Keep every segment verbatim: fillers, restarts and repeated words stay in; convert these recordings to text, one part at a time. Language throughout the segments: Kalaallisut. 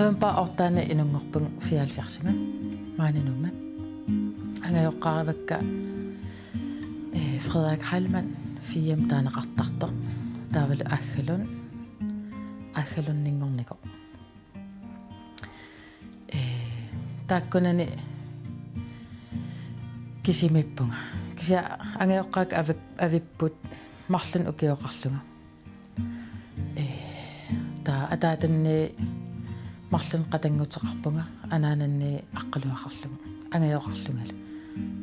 November otteanni inunngorpunga fireoghalvfjerdsimi. Maani Nuummi. Angajoqqaarivakka, eh, Frederik Heilmann, Fiam taaneqartartoq. Taavalu Aggalun, Aggalunninngornikoq. Eh, taakkunani kisimiippunga. Kisianni angajoqqaakka avip-, avipput marlunnik ukioqarlunga. Eh, taava ataatanni marlunnik qatannguteqarpunga, anaananni aqqaluaqarlunga, angajoqarlungalu.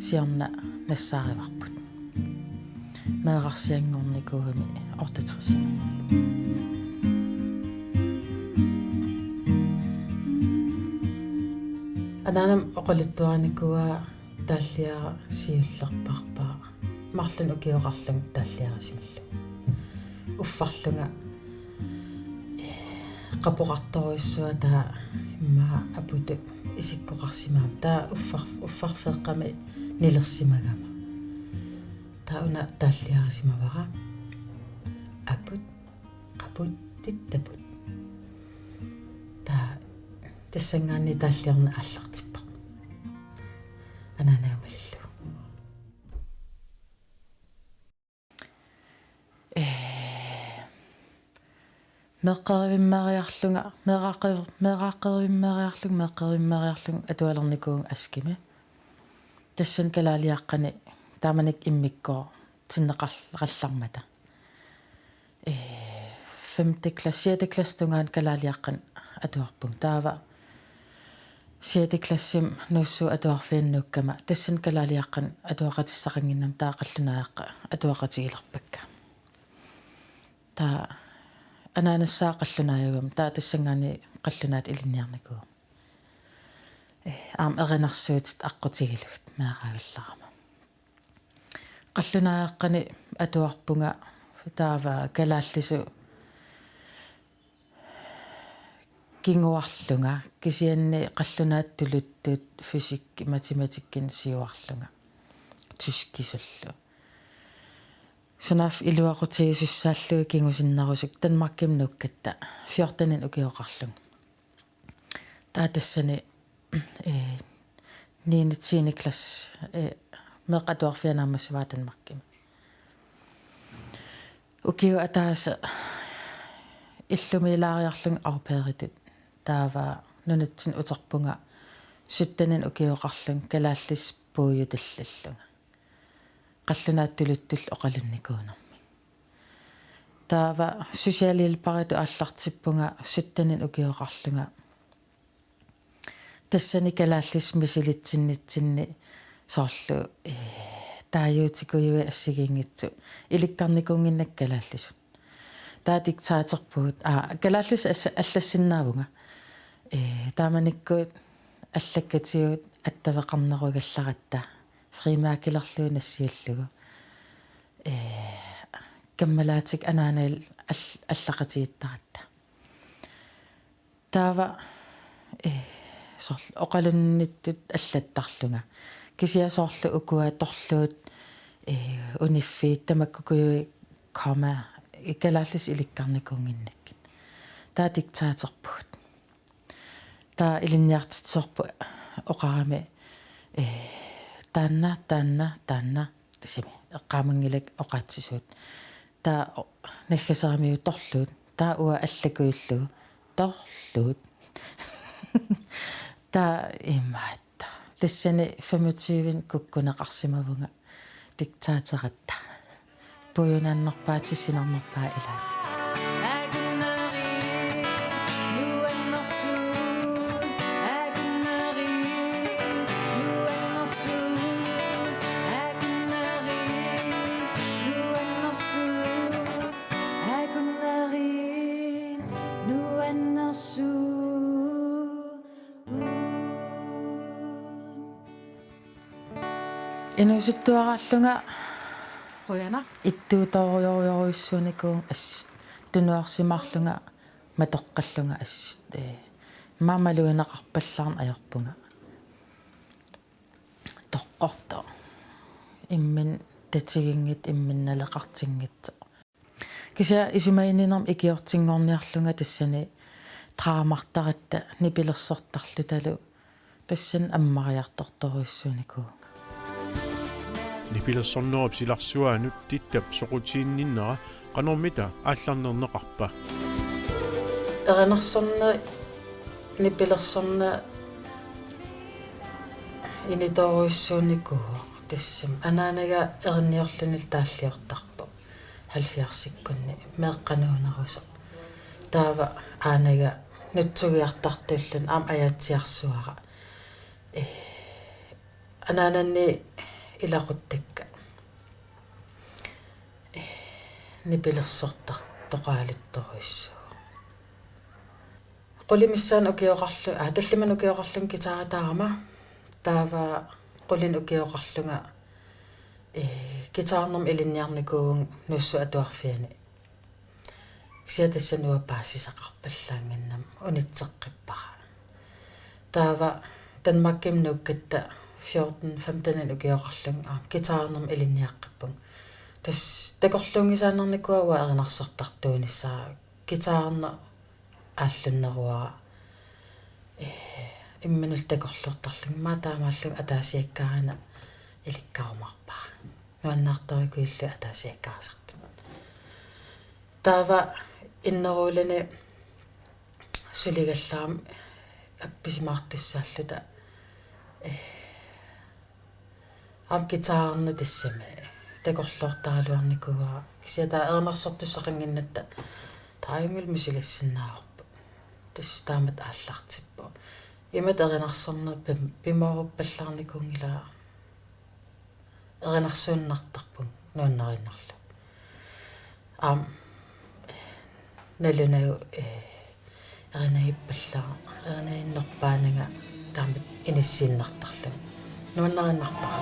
Siorna nassaarivarput. Meerarsiannguarnikuugami otteogtresimi. Anaanama oqaluttuarinikuuaa taalliara siullerpaarpaa. Marlunnik ukioqarlunga taalliarisimallunga. Uffarlunga, eh, qapoqartorujussuaq taava immaqa aputut isikkoqarsimagama. Taava uffar-, uffarfeeqqami nilersimagama. Taava una taalliarisimavara. Aput, qaput, tittaput. Taava tassanngaanniit taalliorneq aallartippoq. Anaanama malillugu. Eh, meeqqerivimmeeriarlunga, meeraqi-, meeraqerivimmeeriarlunga, meeqqerivimmeeriarlunga atualernikuuvunga ASK-imi. Tassani kalaaliaqqani taamanikkut immikkut tinneqar-, -qallarmata. Eh, femte klasse, sjette klasse tungaanut kalaaliaqqani atuarpunga. Taava sjette klassimi Nuussuup Atuarfiani nuukkama tassani kalaaliaqqani atuaqatissaqannginnama taava qallunaajaqqat atuaqatigilerpakka. Taava anaanassaaq qallunaajugami, taava tassanngaanniit qallunaatut ilinniarnikuugama. Eh, aamma erinarsuutit aqqutigilugit meeraagallarama. Qallunaajaqqani atuarpunga taava kalaallisut kinguarlunga, kisianni qallunaatut tuluttut, fysik, matematikkinik siuarlunga, tyskisullu. Sunaaffa iluaqutigisussaallugit kingusinnerusukkut Danmarkimi nuukkatta fjorteninik ukioqarlunga. Taava tassani, eh, niende, tiende klasse, eh, meeqqat atuarfiat naammassivara Danmarkimi. Ukiup ataaseq illumiilaariarlunga au pairitut. Taava nunatsinni uterpunga sytteninik ukioqarlunga kalaallisut puiutillallunga. Qallunaatut tuluttullu oqalunnikuunermik. Taava socialhjælperitut aallartippunga sytteninik ukioqarlunga. Tassani kalaallisut misilitsinnitsinni soorlu, eh, taaguutikujuit assigiinngitsut ilikkarnikuunnginnakku kalaallisut. Taava diktatorpugut, aa, kalaallisut assa-, allassinnaavunga. Eh, taamanikkut allakkatigut attaveqarnerugallaratta, frimærkelerlugu nassiullugu. Eh, kammalaatikka anaanagillu all-, allaqatigiittaratta. Taava, eh, soorlu oqalunnittut allattarlunga. Kisianni soorlu ukua torluut, eh, uniffiit tamakkukujuit komma, eh, kalaallisut ilikkarnikuunnginnakkit. Taava diktatorpugut. Taava ilinniartitsisorput oqarami, eh, taanna, taanna, taanna, tassami eqqaamanngilakka oqaatsisuut. Taava o-, naggaseramiuk torluut, taava uanga allakujullugu torluut. Taava imaattoq. Tassani femogtyve kukkuneqarsimavunga diktateratta. Puiunaannarpaa, tissinarnerpaa ilaat. Inuusuttuaraallunga. Qujanaq. Ittuutoorujorujussuunikuuvunga assut. Tunuarsimaarlunga matoqqallunga assut. Ee, malugineqarpallaarneq ajorpunga. Toqqortoq. Imminut tatiginngitsoq, imminut naleqartinngitsoq. Kisianni isumaginninnermik ikiortinngorniarlunga tassani draamartaratta nipilersortarlutalu tassani ammariartortorujussuunikuuvunga. Nipilersornerup silarsuaanut Tittap soqutiginninnera qanormita aallarnerneqarpa? Erinarsorneq, nipilersorneq initoorujussuunikuuvoq tassami. Anaanaga erinniorluni taalliortarpoq halvfjerdsikkunni meeqqanuunerusoq. Taava aanaga nutsugiartartuulluni aamma ajaatsiarsuara. Ee, anaananni ilaquttakka. Ee, nipilersortartoqaalittorujussuuvoq. Qulit missaanni ukioqarlu-, aa, tallimanik ukioqarlunga guitaritaarama. Taava qulinik ukioqarlunga, ee, guitarernermik ilinniarnikuuvunga Nuussut Atuarfiani. Kisianni tassani uanga paasisaqarpallaannginnama unitseqqippara. Taava Danmarkimi nuukkatta fjorten femteninik ukioqarlunga aamma guitarernermik ilinniaqqippunga. Tassa takorluunngisaannarnikuuara uanga erinarsortartuunissara, guitarerneq aallunneruara. Ee, imminullu takorloortarlunga, immaqa taamaallunga ataasiakkaarina ilikkarumaarpara. Nuannaartorujussuullunga ataasiakkaasartut. Taava inneruuluni suligallarama appisimaartussaalluta, ee, aamma guitarerneq tassami takorloortaraluarnikuuara. Kisianni taava erinarsortussaqannginnatta taajunngil misigissinnaavarput. Tassa taamatut aallartippoq. Imatut erinarsorneq pim-, pimooruppallaarnikuunngilaa. Erinarsuinnartarpunga nuannariinnarlugu. Aamma nalunagu, ee, erinagippallaaq, erinagippallaaq, paananga taamatut inissiinnartarlunga. Nuannariinnarpara.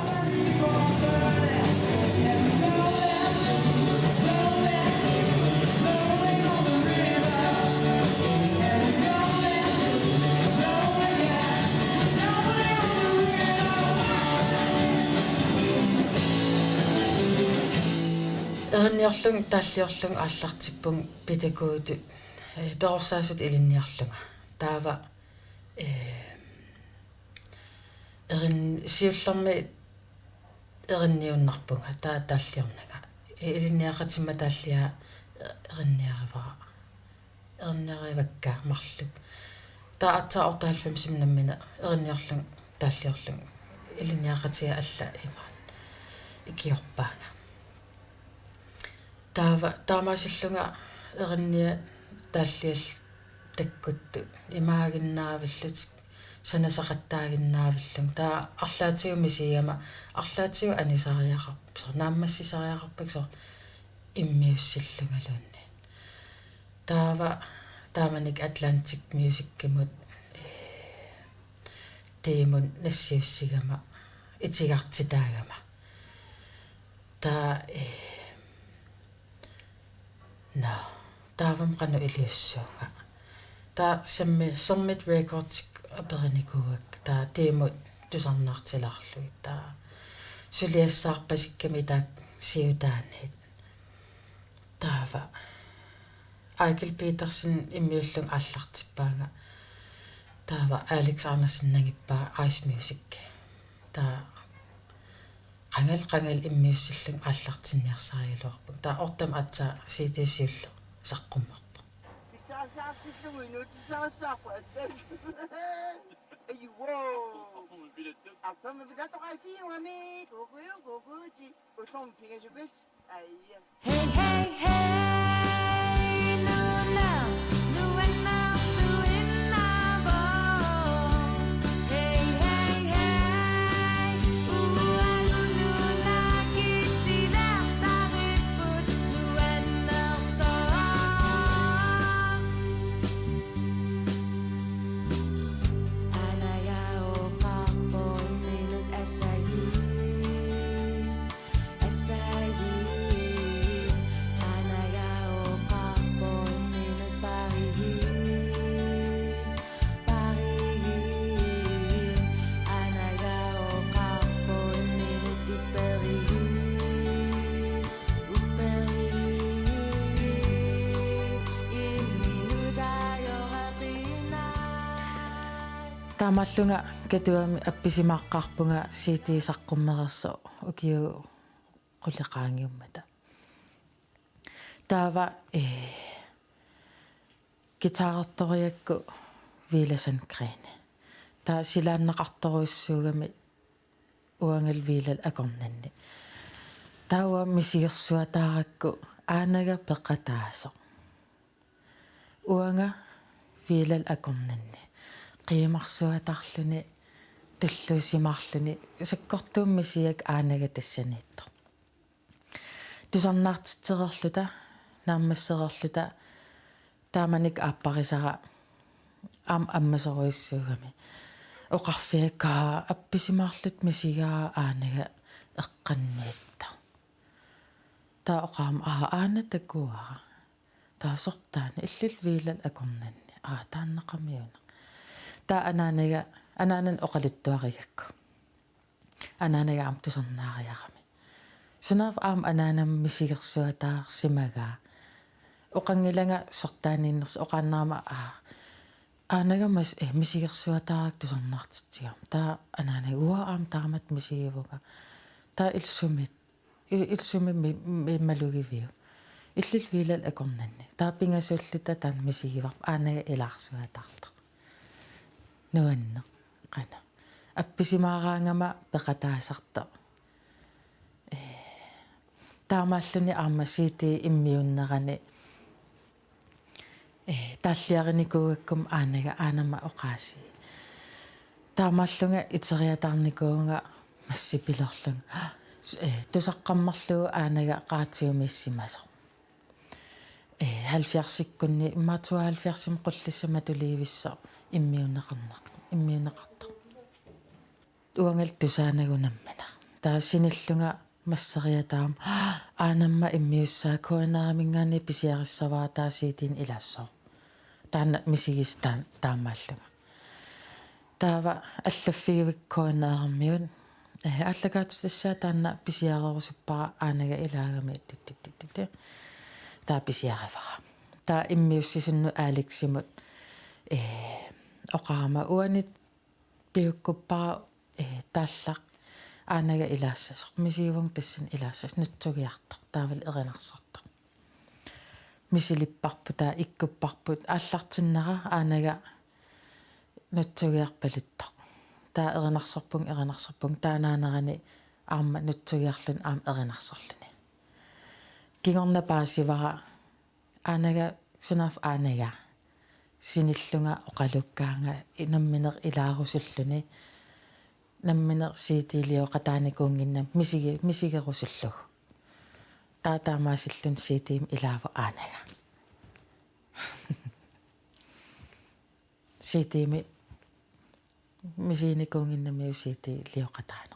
Erinniorlunga, taalliorlunga aallartippunga pitakuutut, ee, perorsaasutut ilinniarlunga. Taava, ee, erin-, siullermik erinniunnarpunga, taava taalliornanga. Ee, ilinniaqatima taalliaa, ee, erinniarivara. Erinniarivakka marluk. Taava aatsaat otteoghalvfemsimi nammineq erinniorlunga, taalliorlunga, ilinniaqatiga alla imaattoq ikiorpaanga. Taava taamaasillunga erinniat taalliat takkuttut imaaginnaavillutik, sanasaqattaaginnaavillunga. Taava arlaatigut misigigama, arlaatigut anisariaqarpoq, soorlu naammassisariaqarpoq, soorlu immiussillungaluunniit. Taava taamanikkut Atlantic Musicimut, ee, demot nassiussigama, itigartitaagama. Taava, ee, nå, taavami qanoq iliussuunga. Taava Sermi-, Sermit Records aperinikuuakka, taava demot tusarnaartilaarlugit, taava suliassaarpasikkami taakku siutaanniit. Taava Eigil Petersen immiullunga aallartippaanga. Taava Alex Andersen nangippaa Ice Music. Taava qangali qangali immiussillunga aallartinniarsarigaluarpunga. Taava otteoghalvfems aatsaat C D siulleq saqqummerpoq. Pissarsaarsillugit nuutissaarsaarput atta. Ajuvo. Arsamma pilatoqaasiuami. Kukuju kukuji. Usoq pingasukis. Aija. Hey, hey, hey, nunalu, nuannersuinnaavoq. Hey, hey, hey, uagut nunat killilertaripput nuannersoq. Anaja oqarpoq imminut Asahi. Asahi. Taamaallunga Katuami appisimaaqqaarpunga C D saqqummereersoq ukiut qulit qaangiummata. Taava, eh, guitarertoriakku Vila Sandgreen. Taava silaannaqartorujussuugami uangali Vilap akornanni. Taava misigersuataarakku aanaga peqataasoq. Uanga Vilap akornanni qiimarsuataarluni, tulluusimaarluni, sakkortuumik misigiga aanaga tassaniittoq. Tusarnaartitsereerluta, naammassereerluta, taamanikkut aapparisara aamma ammasorujussuugami. Oqarfigaakka appisimaarluta misigigaa aanaga eqqanniittoq. Taava oqarama: "Aa, aana takuara." Taava: "Sortaani?" "Illillu Vilap akornanni." "Aa, taannaqamiuna." Taava anaanaga, anaanani oqaluttuarigakku. Anaanaga aamma tusarnaariarami. Sunaaffa aamma anaanama misigersuataarsimagaa. Oqanngilanga sortaaniinnersoq, oqaannarama: "Aa, aanaga mas-, eh, misigersuataarakku tusarnaartitsigama." Taava anaanaga: "Uanga aamma taamatut misigivunga." Taava ilsumi, i-, ilsumi mi-, mi-, malugiviuk? "Illillu Vilap akornanni." Taava pingasuulluta taanna misigivarput, aanaga ilaarsuataartoq. Nuanneq, qanoq. Appisimaaraangama peqataasartoq. Eh, taamaalluni aamma C D immiunnerani, eh, taalliarinikuugakku aanaga aanama oqaasii. Taamaallunga iteriataarnikuuvunga massipiloorlunga. Eh, tusaqqammerlugu aanaga qaatiumiissimasoq. Eh, halvfjerdsikkunni, immaqa tooghalvfjerdsimi qullissaq matuliivissoq immiunneqarneq-, immiunneqartoq. Uangali tusaanagu nammineq. Taava sinillunga masseriataarama: "Aanama immiussaa, K N R-iminngaanniit pisiarissavara, taava C D-nik ilaassooq." Taanna misigisa taan-, taamaallunga. Taava allaffigivikka K N R-imiut. Eh, aallakaatitassaa taanna pisiarerusuppara aanaga ilaagami, tut, tut, tut, tut. Taava pisiarivara. Taava immiussisunnut Aleximut, eh, oqarama: "Uani piukkuppara, eh, taallaq aanaga ilaassasoq. Misigivunga tassani ilaassasoq, nutsugiartoq, taavalu erinarsortoq." Misilipparput, taava ikkupparput, aallartinnera aanaga nutsugiarpaluttoq. Taava erinarsorpunga, erinarsorpunga, taanaanerani aamma nutsugiarluni aamma erinarsorluni. Kingorna paasivara aanaga, sunaaffa aanaga. Sinillunga oqalukkaanga i-, nammineq ilaarusulluni. Nammineq C D-lioqataanikuunnginnami misigi-, misigerusullugu. Taava taamaasilluni C D-mi ilaavoq aanaga. C D-mi misiginikuunnginnamiuk C D-lioqataaneq.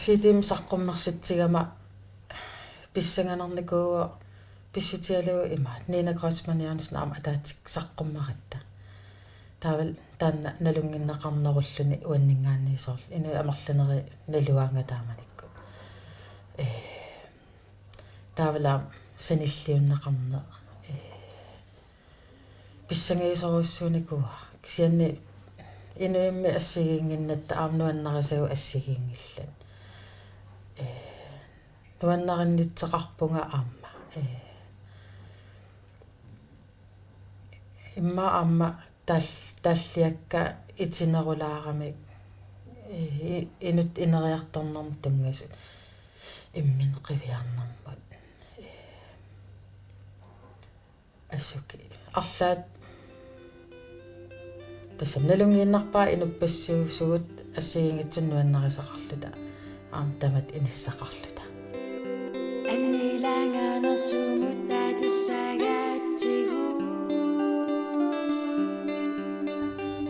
C D-mi saqqummersitsigama pissanganarnikuuvoq, pissutigalugu imaat Nina Kreutzmann Jørgensen aamma ataatsikkut saqqummeratta. Taavalu taanna nalunngineqarnerulluni uanninngaanniit soorlu inuit amerlanerit nalugaannga taamanikkut. Eh, taavalu aamma sanilliunneqarneq. Eh, pissangajusorujussuunikuuara. Kisianni inuimmi assigiinnginnatta aamma nuannarisagut assigiinngillat. Eh, nuannarinnittoqarpunga aamma. Eh, immaqa aamma taal-, taalliakka itinerulaaramik, eh, i-, inut ineriartornermut tunngasut imminut qiviarnermut. Eh, Asuki. Arlaat Tassami nalunngiinnarpara inuppassuusugut assigiinngitsunik nuannarisaqarluta aamma tamatta inissaqarluta. Annilaanganersugut tatussaagatsigu.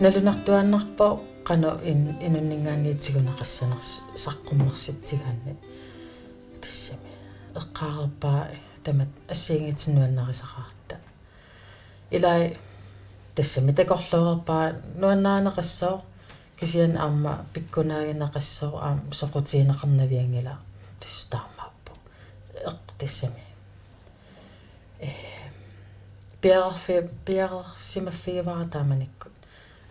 Nalunartuaannarpoq qanoq in-, inunninngaanniit tiguneqassanersoq saqqummersitsigaanni. Tassami eqqaareerpara tamatta assigiinngitsunik nuannarisaqaratta. Ilai tassami takorluureerpara nuannarineqassaaq, kisianni aamma pikkunaagineqassaaq, aamma soqutigineqarnavianngilaq, tassa taamaappoq. Eq-, tassami. Eh, piareerfi-, piareersimaffigivara taamanikkut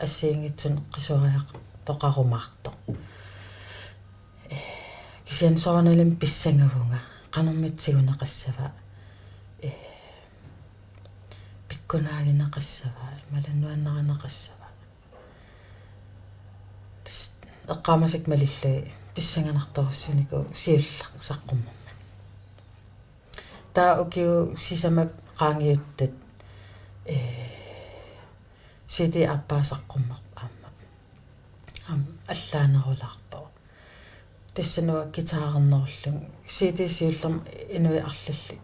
assigiinngitsunik qisuariartoqarumaartoq. Eh, kisianni soorunalimi pissangavunga, qanormita tiguneqassava, eh, pikkunaagineqassava imaluunniit nuannarineqassava. Tassa eqqaamasakka malillugit pissanganartorujussuunikuuvoq siulleq saqqummermat. Taava ukiut sisamat qaangiuttut, eh, C D aappaa saqqummerpoq aamma. Aamma allaanerulaarpoq. Tassa una guitarernerullunga. C D siullermi inuit arlallit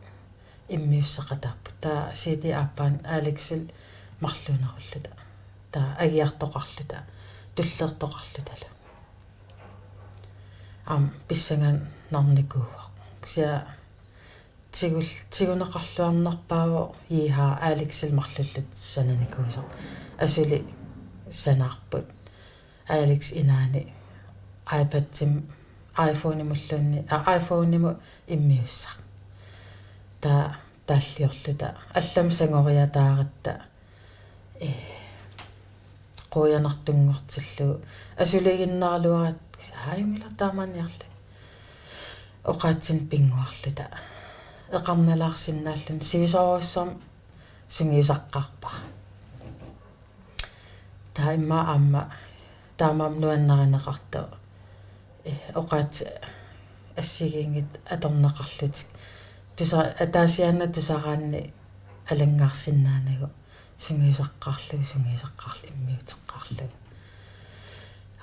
immiussaqataapput. Taava C D aappaani Alexip marluunerulluta. Taava agiartoqarluta, tulleertoqarlutalu. Aamma pissanganarnikuuvoq. Kisianni tigul-, tiguneqarluarnerpaavoq Jiha Alexip marlulluta sananikuusoq. Asuli sanaarput Alex inaani iPadimut, iPhonemulluunniit, aa, iPhonemut immiussaq. Taava taalliorluta allamik sangoriataaratta. Eh, quianartunngortillugu. Asuliiginnaraluaratta, aajunngilaq taamaanniarlunga. Oqaatsinik pinnguarluta. Eqarnalaarsinnaalluni sivisoorujussuarmik sungiusaqqaarpara. Taava immaqa aamma taamaammat nuannarineqartoq. Eh, oqaatsit assigiinngitsut atorneqarlutik. Tusa-, ataasiaannaq tusaraanni alanngaarsinnaanagu sungiusaqqaarlugu, sungiusaqqaarlugu immiuteqqaarlugu.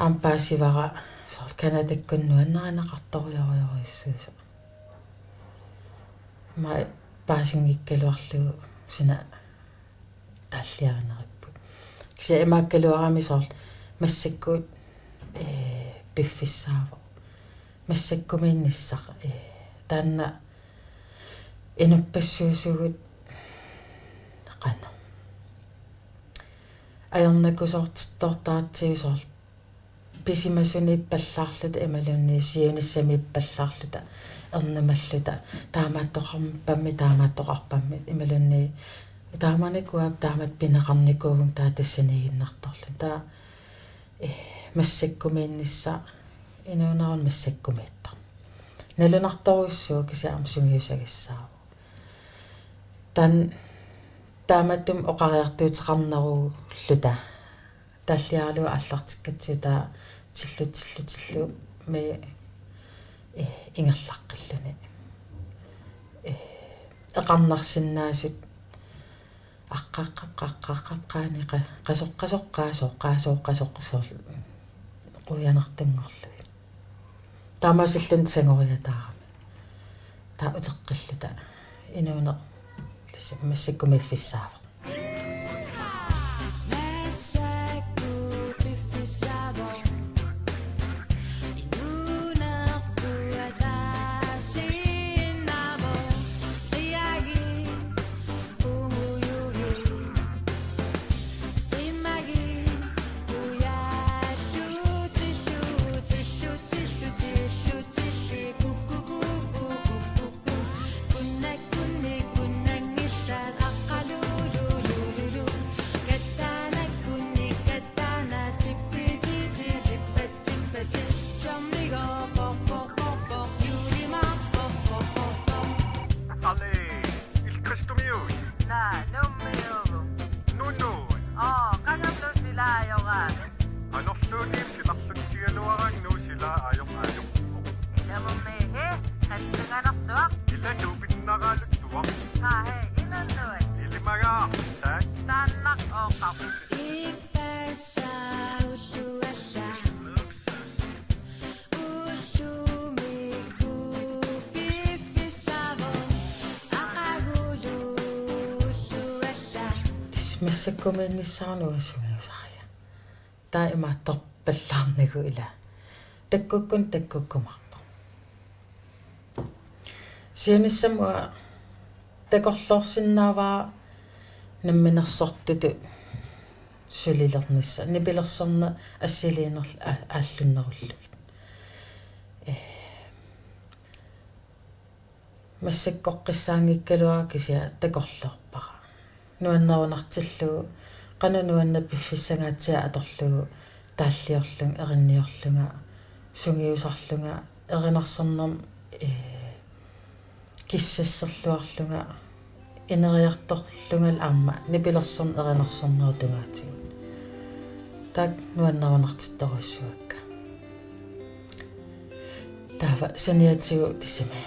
Aamma paasivara soorlu Canadakkut nuannarineqartorujorujorujussuusoq. Aamma paasinngikkaluarlugu suna taalliarinerippput. Kisianni imaakkaluarami soorlu massakkut, eh, piffissaavoq. Massakkumiinnissaq, eh, taanna inuppassuusugut qanoq. Ajornakusoortittoortaratsigu soorlu pisimasunik ippallaarluta imaluunniit siunissami ippallaarluta ernumalluta taamaattoqarpammit, taamaattoqarpammit imaluunniit taamanikkut uanga taamatut pineqarnikuuvunga taava tassaniiginnartorlugu. Taava, eh, massakkumiinnissaq inuuneruna massakkumiittoq. Nalunartorujussuuvoq kisianni aamma sungiusagassaavoq. Taanna taamatut oqariartuuteqarnerulluta. Taalliaralugu aallartikkatsigu taava tillutillutillu mi, eh, ingerlaqqilluni. Eh, eqarnarsinnaasut aqqaqqaqqaqqaqqaani qa-, qasoqqasoqqaasoqqaasoqqasoqqasoq quianartunngorlugit. Taamaasilluni sangoriataarami. Taava uteqqilluta. Inuuneq tassa massakkumiiffissaavoq. Massakkumiinnissaanut uanga sungiusariaq. Taava imaattorpallaarnagu ila. Takkukkunik takkukkumaarpoq. Siunissami uanga takorloorsinnaavara namminersortutut sulilernissaq. Nipilersorneq assiliinerl-, a-, aallunnerullugit. Ee, massakkoqqissaanngikkaluarlunga kisianni takorloorpara. Nuannerunartillugu, qanoq nuanneq piffissangaatsiaq atorlugu taalliorlunga, erinniorlunga, sungiusarlunga, erinarsornermut, ee, kissasserluarlunga, ineriartorlungalu aamma nipilersorneq erinarsornerup tungaatigut. Taakku nuannerunartittorujussuakka. Taava saniatigut tassami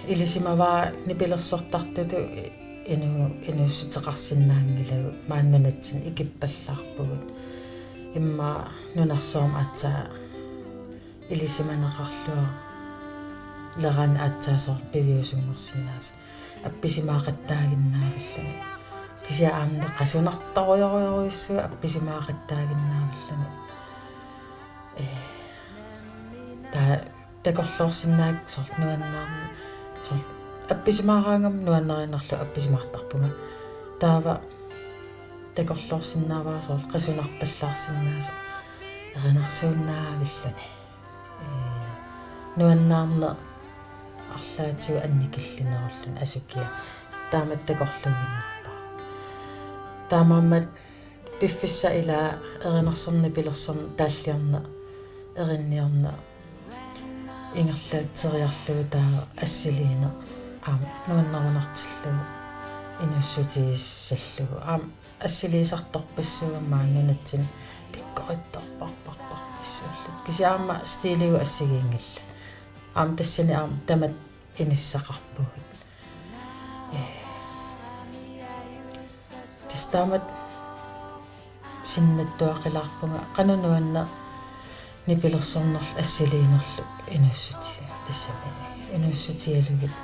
ilisimavara nipilersortartutut inu-, inuussuteqarsinnaanngilagut, maani nunatsinni ikippallaarpugut. Immaqa nunarsuarmi aatsaat ilisimaneqarluarnerani aatsaat soorlu piviusunngorsinnaasut. Appisimaaqattaaginnaavilluni. Kisianni aamma qasunartorujorujussuuvoq appisimaaqattaaginnaavilluni. Ee, taava takorloorsinnaavara soorlu nuannaarn-, soorlu appisimaaraangama nuannarinerlu appisimaartarpunga. Taava takorloorsinnaavara soorlu qasunarpallaarsinnaasoq erinarsuinnaavilluni. Ee, nuannaarneq arlaatigut annikillinerulluni asukiaq. Taamatut takorluuinnarpara. Taamaammat piffissap ilaa erinarsorneq nipilersorneq taalliorneq erinniorneq ingerlatseriarlugu taava assiliineq aamma nuannerunartillugu inuussutigissallugu. Aamma assiliisartorpassuugamik maani nunatsinni pikkorittorparparparpassuullutik. Kisianni aamma stiligut assigiinngillat. Aamma tassani aamma tamatta inissaqarpugut. Ee, tassa taamatut sinnattuaqilaarpunga qanoq nuanneq nipilersornerlu assiliinerlu inuussuti-, tassami inuussutigalugit